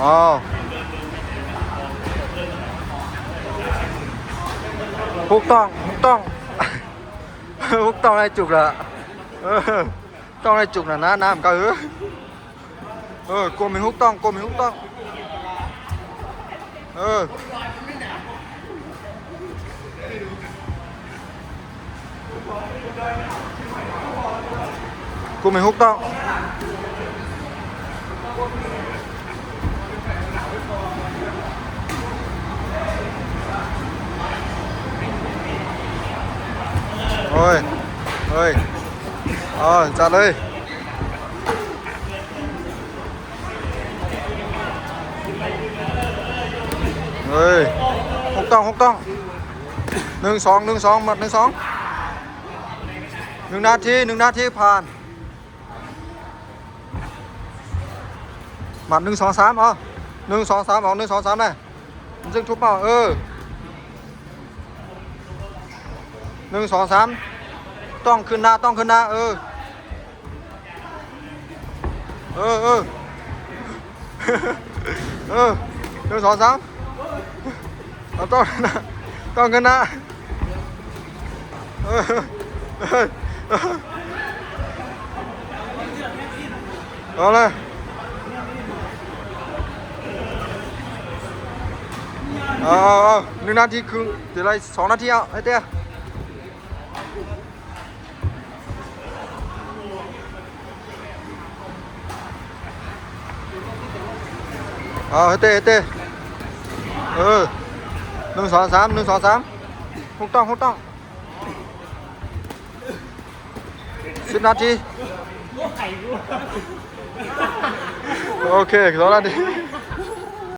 ອໍ ຖືກຕ້ອງ ຖືກຕ້ອງ ຖືກຕ້ອງໄດ້ຈຸກລະ ເອີ ຕ້ອງໄດ້ຈຸກນະ ນ້ຳກະ ເອີ ເອີ ກົມໃຫ້ຖືກຕ້ອງ ກົມໃຫ້ຖືກຕ້ອງ ເອີ ກຸມໃຫ້ຖືກຕ້ອງ ໂອ້ຍ ເອີຍ ເອີ ຈັດເລີຍ. ເອີຍ ຖືກຕ້ອງ ຖືກຕ້ອງ ໜຶ່ງ ສອງ ໜຶ່ງ ສອງ ໝັດ ໜຶ່ງ ສອງ ໜຶ່ງນາທີ ໜຶ່ງນາທີຜ່ານ ໝັດ ໜຶ່ງ ສອງ ສາມ ເອົາ ໜຶ່ງ ສອງ ສາມ ອອກ ໜຶ່ງ ສອງ ສາມ ນະ ມັນຈຶ່ງທຸບເປົ້າ ເອີ ໜຶ່ງ ສອງ ສາມ ຕ້ອງຂຶ້ນໜ້າ ຕ້ອງຂຶ້ນໜ້າ ເອີ ເອີ ເອີ ເອີ ໜຶ່ງ ສອງ ສາມ ເອົາ ຕ້ອງຂຶ້ນໜ້າ ຕ້ອງຂຶ້ນໜ້າ ເອີ ເອີ ເອີ ເອົາເລີຍ ເອົາ ເອົາ ເອົາ ໜຶ່ງນາທີຄຶ່ງ ຊິໄດ້ສອງນາທີ ເອົາ ໃຫ້ເຕະ ເອົາ ໃຫ້ເຕະ ໃຫ້ເຕະ ເອີ ໜຶ່ງ ສອງ ສາມ ໜຶ່ງ ສອງ ສາມ ຖືກຕ້ອງ ຖືກຕ້ອງ ສິບນາທີ ໂອເຄ ສອງນາທີ